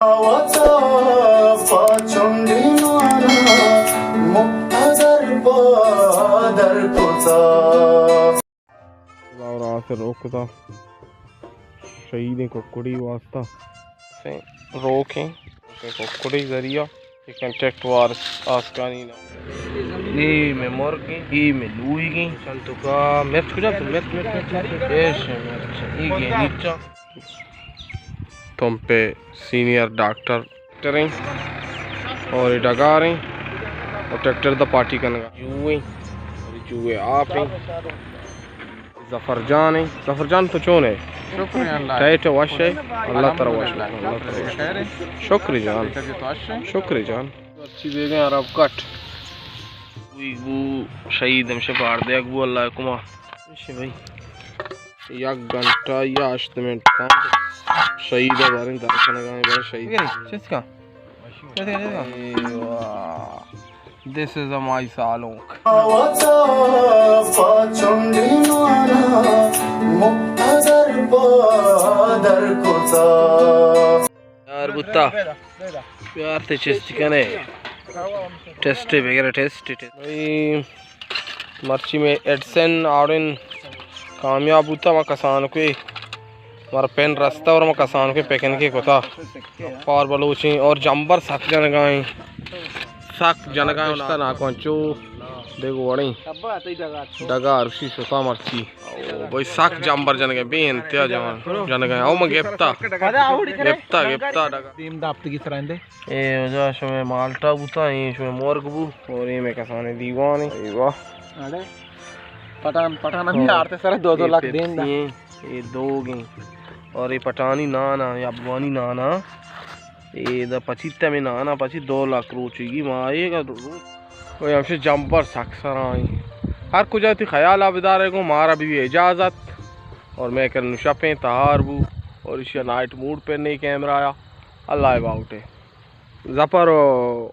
وتا پہ چنڈی مانا مقتدر پادر کتا۔ اور آسر روک کتا شہیدیں ککڑی واسطہ۔ سے روکیں ککڑی ذریعہ یہ کنٹیکٹ وار آسکانی نا۔ اے میں مرگیں، اے میں لوئیگیں۔ چنتو کا مرچ کجا تو؟ مرچ، مرچ، مرچ، مرچ۔ ایش ہے مرچ، اے گے نیچا۔ تم پہ سینئر ڈاکٹر ٹریکٹر ایں اور اے ڈگار ایں اور ٹریکٹر دا پارٹی کنگا۔ جوئیں اور جوئے آپ ایں۔ ظفر جان ایں۔ ظفر جان تو چون ئے؟ شکر اللہ۔ ٹائٹ ئے، وش ئے؟ اللہ ترا وش۔ شکر جان۔ شکر جان۔ مرچی بیگیں عرب کٹ۔ کوئی بو شہید ہمشہ پار دیگ بو اللہ کما۔ اش بھائی۔ یک گھنٹہ یا ہشت منٹ کم شہید ءَ باریں در کنگا ایں، باریں شہید۔ بگریں، چست کن۔ چست کن، چست کن۔ اے واہ۔ This is a my سالونک۔ وتا پہ چنڈی مانا مقتدر پادر کتا۔ یار بوتا۔ یار تے چست کنے۔ ٹیسٹ بگرے، ٹیسٹ، ٹیسٹ۔ بھائی، مرچی میں ایڈسن آڑن کامیاب بوتا، ما کسانکوے مارا پن رستا اور ما کسانکوے پکنکے کتا۔ پار بلوچیں اور جمبر سک جنگائیں، سک جنگائیں۔ ناکو انچو دیگو وڑیں ڈگار اشی شتا مرچی۔ او بھائی، سک جمبر جنگائیں، بے انتہا جوان جنگائیں۔ او من گپتا، گپتا، گپتا ڈگار۔ دیم داپتگی سرائندے۔ اے وجہ شمے مالٹا بوتا، اے شمے مرگ بو، اور اے میں کسانے دیوانے۔ اے واہ۔ اڑے پٹان، پٹان ہم ہاں۔ یار تے سر دو دو اے لاکھ دین دا۔ پیپسی ایں، اے دوگ ایں۔ اور اے پٹانی نانا، اے افغانی نانا۔ اے دا پچی تے میں نانا، پچی دو لاکھ روچی گی ما اے گا روچ۔ او ہمشہ جمبر سک سرائیں۔ ہر کجا تی خیال آ بدارے گو، مارا بھی اجازت۔ اور میں کر نشپیں تہار بو۔ اور اشیا نائٹ موڈ پہ نہیں کیمرہ آیا۔ اللہ باوٹے۔ ظفر و